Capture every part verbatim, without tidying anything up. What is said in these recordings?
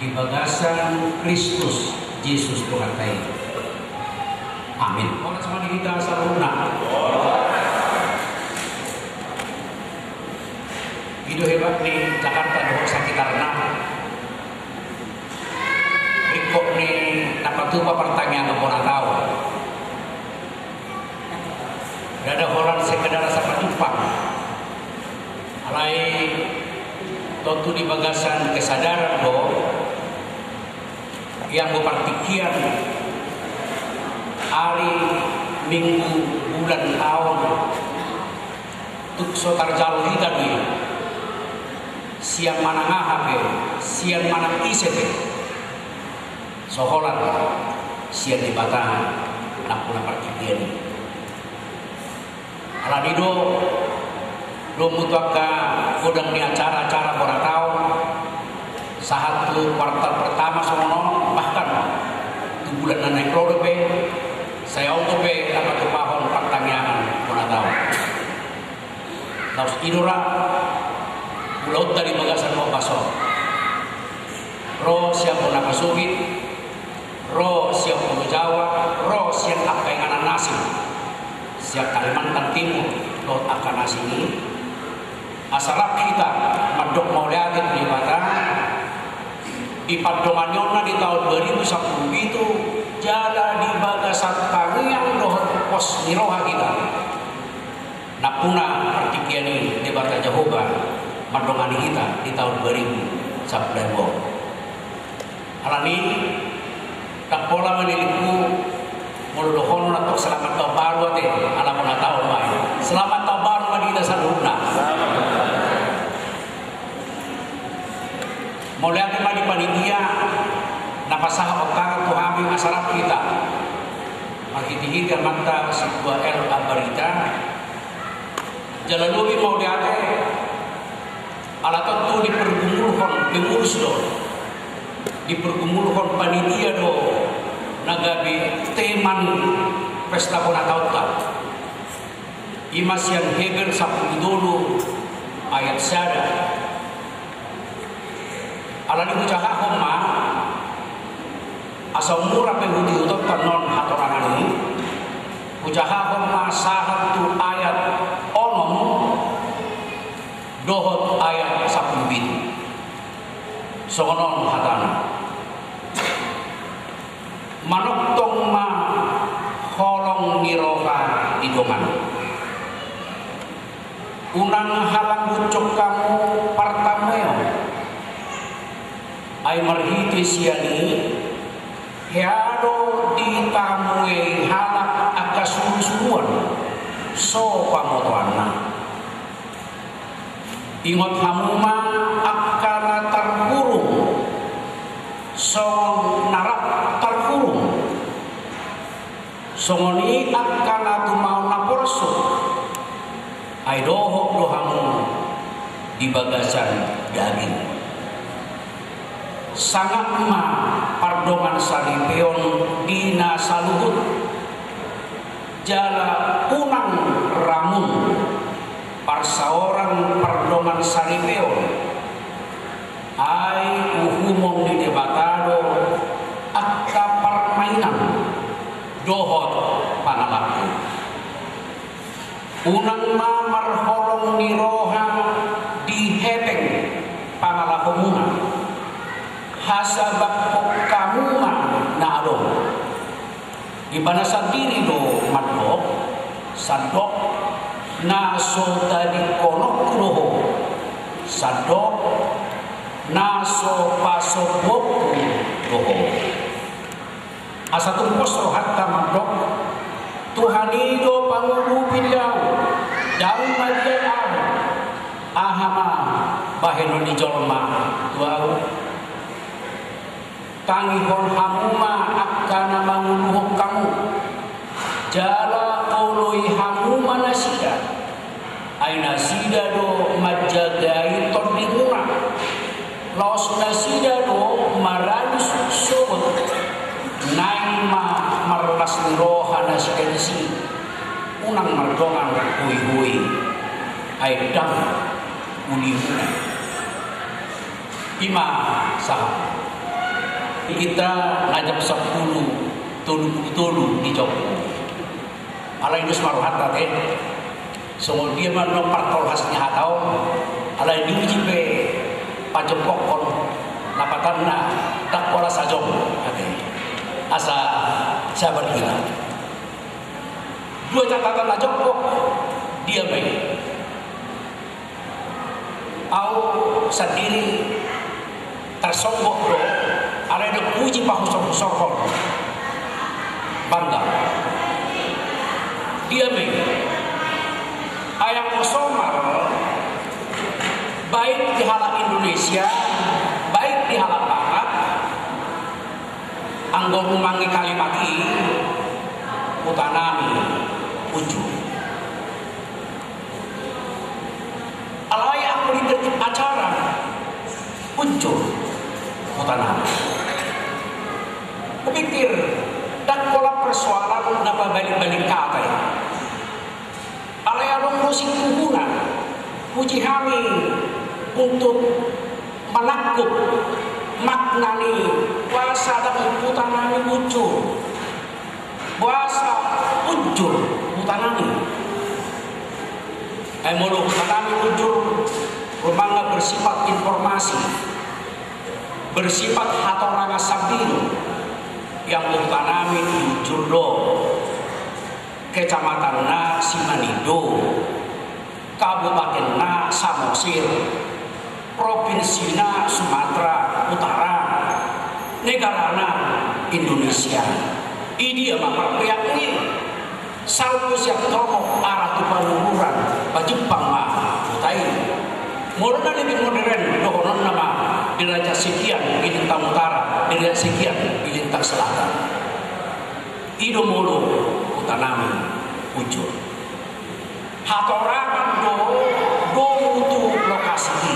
Di bagasan Kristus Jesus Tuhanta i. Amin. Horas ma di hita saluhutna. I do hebat ni Jakarta dohot sakitarna. Ringkot ni na patupa partangiangan bona taon. Ndada holan sekedar sapa tumpang. Alai tontu di bagasan kesadaran do, ianggo partingkian ari, minggu, bulan, taon, tung so tarjalo hita do i, sian manang aha pe, sian manang ise pe, so holan sian Debata nampuna partingkian i. Alani do, domu tu angka godang ni acara-acara bona taon, sahat tu kuartal pertama songon on, bahkan tu bulan na naeng ro dope, sai on dope na patupahon partangiangan bona taon. Laos i do ra ulaonta di bagasan ombas on. Ro sian bona pasogit, ro sian Pulo Jawa, ro sian angka inganan na asing, sian Kalimantan Timur dohot angka na asing i, asa rap hita mandok mauliate tu Debata di pandongani on na di taon dua ribu sampulu pitu, jala di bagasan tangiang dohot pos ni roha hita nampuna partingkian i Debata Jahowa mandongani hita di taon dua ribu sampulu dua. Alani, ndang pola ma lelengku molo dohonon antong selamat tahun baru ate, ala bona taon ma i. Selamat tahun baru ma di hita saluhutna. Mauliate ma di panitia na pasahat on tangan tu hami asa rap hita marhitehite amanta Sintua L. Ambarita. Jala lobi mauliate ala tontu dipergumulhon pengurus do, dipergumulhon panitia do na gabe teman pesta bona taonta. I ma sian Heber sampulu tolu ayat sada. Alani hujahahon ma, asa mura pe huti hutonta non hatorangan i, hujahahon ma sahat tu ayat onom dohot ayat sampulu pitu. Songon on hatana. Manongtong ma holong ni roha di dongan. Unang halangguthon hamu partamueon. Ai marhite sian i, hea do ditamuei halak angka surusuruan so pamotoanna. Ingot hamu ma angka na tarhurung songon na rap tarhurung. Songon i angka na tumaon na porsuk, ai dohot do hamu di bagasan daging. Sangap ma pardongan saripeon di na saluhut, jala unang ramun parsaoran pardongan saripeon. Ai uhumon ni Debata do angka parmainan dohot pangalangku. Unang ma marholong ni roha di hepeng pangalahomuna, hasabangkon hamu ma na adong. Ibana sandiri do mandok, sandok na so tadingkononku do ho, sandok na so pasombuonku do ho. Asa tung pos rohanta mandok, Tuhan i do pangulupi di ahu, ndang maliat ahu. Aha ma bahenon ni jolma tu ahu? Tangihon hamu ma angka na manguluhon hamu, jala oloi hamu ma nasida. Ai nasida do manjagai tondimuna. Laos nasida do maradu sogot. Naeng ma marlas ni roha nasida disi. Unang mardongan hoihoi, ai ndang ulimuna. I ma sahat. Hita na jam sampulu tolu pulu tolu dijompo. Alai dos ma rohanta ate. Songon dia ma na partolhas ni hata on. Alai diuji pe pajompokkon, lapatanna ndang pola sajom ate. Asa sabar hita. Dua catatan na jompok dia ma i. Au sandiri tarsonggop do, alai dung huuji pahusorhusorhon. Bangga. Dia ma i. Ai anggo somal, baik di halak Indonesia, baik di halak Batak, anggo rumangi kalimat i, hutanami, uju. Alai anggo di tertib acara, uju, hutanami. Hupikir, ndang pola persoalan na pabalik-balik kata i. Alai adong do situhuna, uji hami untuk manangkup makna ni boasa ndang hutanami uju. Boasa uju hutanami. Ai molo hutanami uju, rumangna bersifat informasi, bersifat hatorangan sambing, yang hutanami uju do. Kecamatanna Simanindo. Kabupatenna Samosir, provinsina Sumatera Utara, negarana Indonesia. I dia ma parpeakna i. Salpu sian Tomok arah tu Panguburan, pajumpang ma huta i. Molo na lebih modern, dohononna ma Derajat Sekian Bintang Utara, Derajat Sekian Bintang Selatan. I do molo hutanami uju. Hatorangan do, do tu lokasi i.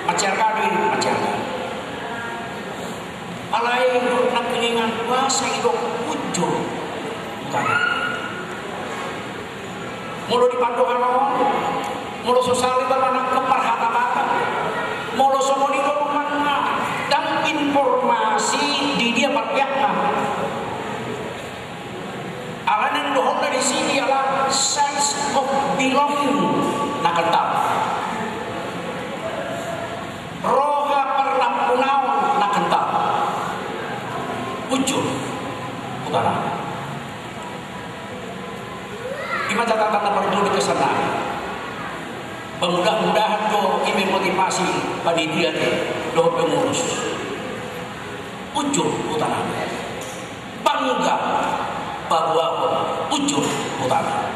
Mansai arga do i, mansai arga. Alai do nangkiningan boasa i do uju. Kan. Molo di pandohan on, molo so sali ma manangkup parhata Batak, molo songon i do rumangna, ndang informasi di dia parpeakna. Alana na dohonna disi ala sense of belonging na kental. Roha parnampunaon na kental. Uju, hutanami. I ma catatan na parjolo di kesan nami. Mudah-mudahan do i ma motivasi panitia dohot pengurus. Uju hutanami. Bangga paboahon uju hutanami.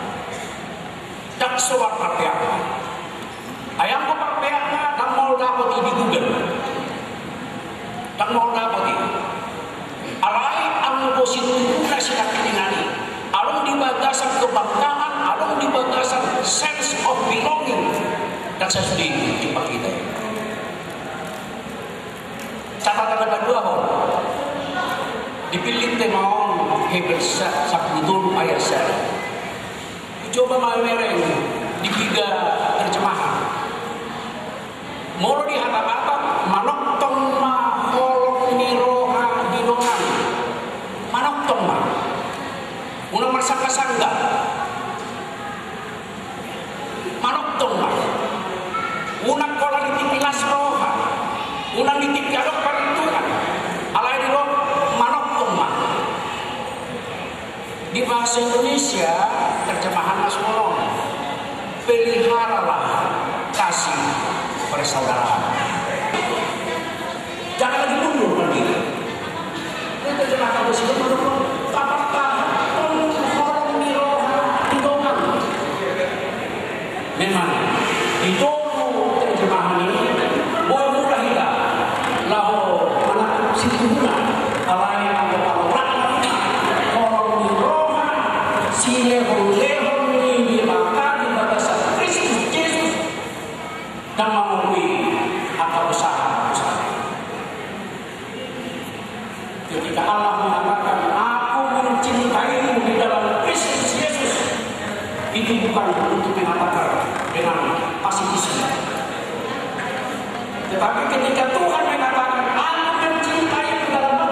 Ndang soal parpeakna. Ai anggo parpeakna ndang maol dapot i di Google. Ndang maol dapot i. Alai anggo situhuna sinangkiningan i, adong di bagasan kebanggaan, adong di bagasan sense of belonging. Ndang sasude i dipakita i. Catatan na paduahon. Dipillit tema on Heber sa-, sampulu tolu ayat sada. Coba mamereng di piga terjemahan. Molo di hata Batak, manongtong ma holong ni roha di dongan. Manongtong ma. Unang marsanggasangga. Manongtong ma. Unang holan di tingki las roha. Unang di tingki adong parintuhan. Alai didok manongtong ma. Di bahasa Indonesia, terjemahanna songon on, peliharalah kasih persaudaraan. Jangan lagi mundur, kan gitu. Ini terjemahkan bahasa Indonesia, tapartahanhon holong ni roha di dongan. Memang, di tolu terjemahan i, boi mura hita laho manangkup situhuna, alai anggo pamoratna, holong ni roha, silehonlehon ni Debata di bagasan Kristus Jesus, ndang mamorui angka usaha-usaha. Ketika Allah mengatakan, "Aku mencintaimu di dalam Kristus Yesus," itu bukan untuk mengatakan dengan pasifisme. Tetapi ketika Tuhan mengatakan, "Aku mencintaimu dalam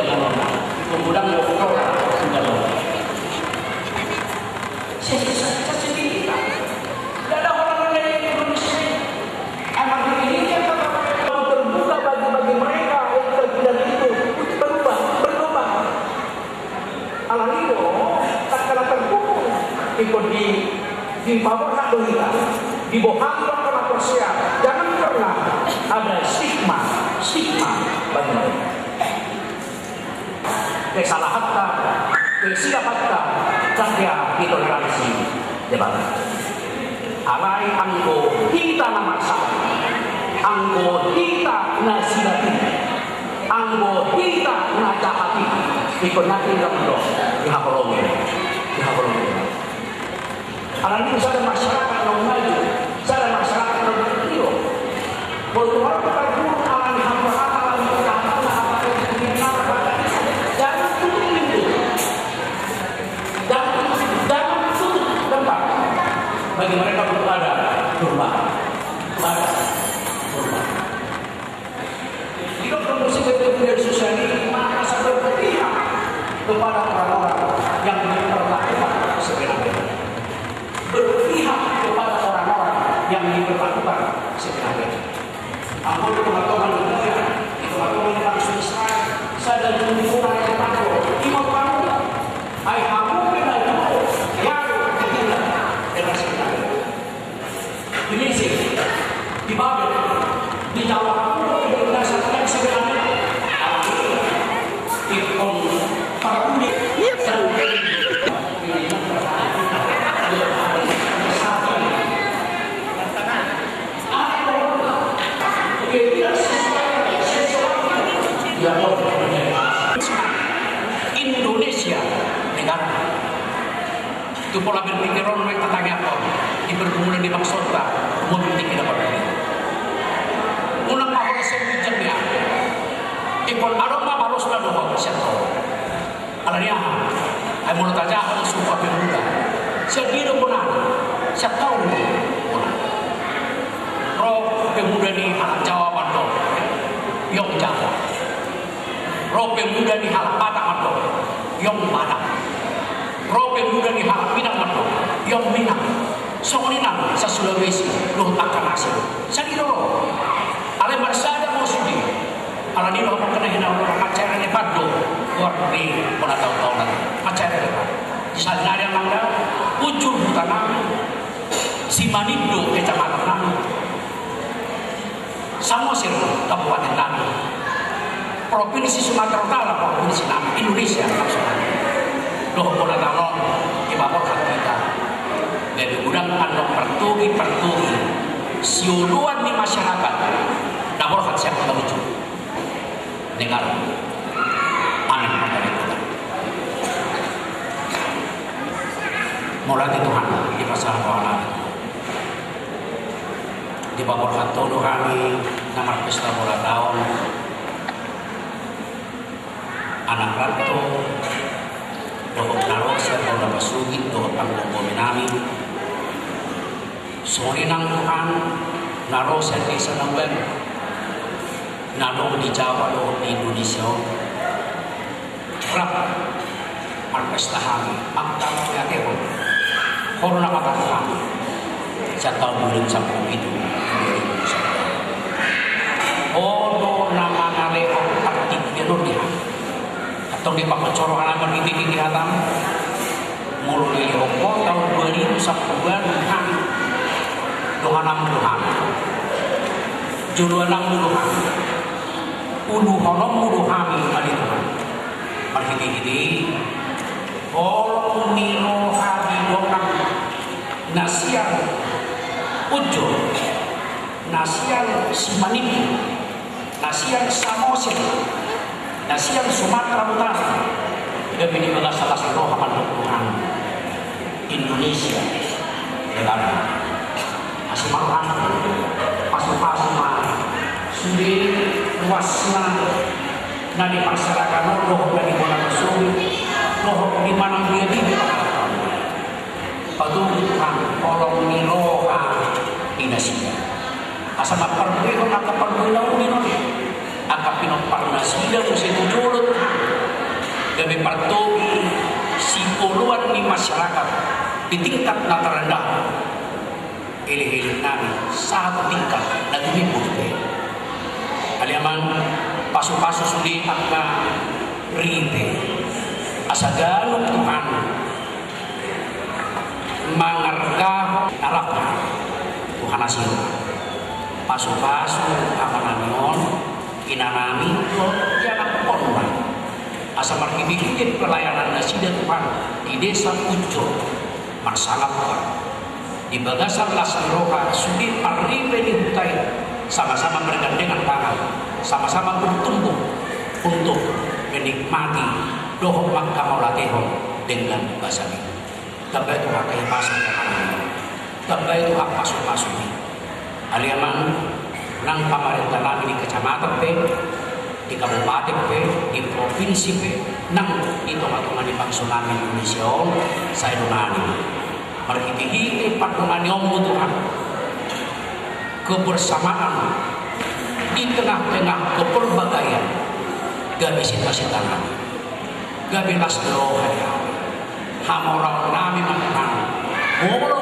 tinggal ngomong. Mengundang dokter, tinggal ngomong. Saya susah, saya sedih, Pak. Tidak ada orang lain yang Indonesia ini. Emang ini dia kata, kalau terbuka bagi-bagi mereka yang terpinggirkan itu, untuk berubah, berubah. Alani do, tatkala terpukul, ingkon di, dipaborhat do hita, dibohal do angka na porsea, jangan pernah ada stigma, stigma bagi mereka. Kesalahanta, kesilapanta, ndang ditoleransi Debata. Alai anggo hita na marsalah, Anggo hita na silat i, anggo hita na jahat i, ingkon nangkin do dihaholongi, dihaholongi. Alani i sada masyarakat na maju, sada masyarakat na maju. Boru, boru, boru, alani hamba hata, alani hata, alani hata, jangan tutup pintu. Jangan, jangan tutup tempat. Bagi mereka belum ada rumah. Belum ada rumah. Hidup dalam musibah itu menjadi susah ini, maka saya berpihak kepada orang-orang yang diperlakukan sebenarnya. Berpihak kepada orang-orang yang diperlakukan sebenarnya. Ampun, teman-teman, ya, teman-teman yang langsung Israel, saya dan teman-teman yang langsung, imam kamu, hai, kamu kena juru, ya, kita, generasi kita. Di Mesir, di Babel, di Jawa, di Indonesia, dan sebenarnya, ingkon parpudi. Indonesia, negara. Tu pola berpikir on, nuaeng tatangianghon di pergumulan ni bangsonta, mobil tingki na parpudi. Unang ma horas sian ginjang ni aha. Ingkon adong ma balosna dohot sian ho. Alani aha? Ai molo tajahon sumpah pemuda, sian dia do bonana? Sian ho do bonana. Ro pemuda ni halak Jawa mandok, iong Jawa. Ro pemuda ni halak Batak mandok, iong Batak. Ro pemuda ni halak Minang mandok, iong Minang. Songon i nang sa Sulawesi dohot angka na asing. Sadari on, alai marsada ma sude. Alani i do hamu angka na hinaholongan, mansai relevan do goar ni bona taon-taon on. Mansai relevan. Di saonari, amang da, Ujur hutanami, Simanindo kecamatan nami, Samosir kabupaten nami, Provinsi Sumatera Utara provinsi nami, Indonesia maksudna. Dohot bona taon on dipaborhat hita. Jadi godang andong partogi-partogi sioloan ni masyarakat na borhat sian Kota Ujur. Dengar. Amin. Mauliate Tuhan, dipasahat Tuhan. Dipaborhat Ho do hami na marpesta bona taon, anak ranto, dohot na ro sian bona pasogit, dohot panggomgomi nami. Songon i nang Tuhan, na ro sian desa na umbahen, na adong di Jawa dohot di Indonesia on. Rap marpesta hami, angka mauliate Ho. Ho do na mangatur hami sian taon dua ribu sampulu pitu, dua ribu sampulu. Ho do na mangalehon partingkian on di hami. Antong dipaboa roha nami marhite-hite hataM. Molo dilehon Ho taon dua ribu sampulu an hami, dongananMu do hami, joloananMu do hami, uluhononMu do hami, ale Tuhan. Marhite-hite i, holong ni roha di dongan na sian Ujur, na sian Simanindo, na sian Samosir, na sian Sumatera Utara, gabe di bagasan las ni roha mandok Tuhan, Indonesia, lebar. Asi ma rohaM, pasu-pasu ma sude ruasna na di parserahan on, dohot na di bona pasogit, dohot di manang dia di di. Patuduhon Tuhan holong ni roha di nasida, asa mamparbuehon angka parbue na uli on, angka pinompar nasida muse tu jolo Tuhan, gabe partogi sioloan ni masyarakat di tingkat na tarrendah, elek-elek nami sahat tingkat na tumimbur pe. Ale Amang, pasu-pasu sude angka rihite, asa ganup Tuhan mangargahon na rap. Tuhan asi Ho, pasu-pasu amanami on, inanami, dohot ianakhonna, asa marhite-hite pelayanan nasida Tuhan di desa Ujur, marsangap Tuhan di bagasan las ni roha sude parripe ni huta i, sama-sama bergandengan tangan, sama-sama bertumbuh untuk menikmati dohot manghamauliatehon denggan basa i. Tambai Tuhan hahipason, tambai Tuhan pasu-pasu i. Ale Amang, nang pamarenta nami di kecamatan pe, di kabupaten pe, di provinsi pe, nang di tonga-tonga ni bangso nami Indonesia on, sai dongani ma. Marhite-hite pandonganionmu Tuhan, kebersamaan di tengah-tengah keperbagaian, gabe sita-sita nami, gabe las ni roha di hami. Hamoraon nami ma Tuhan, molo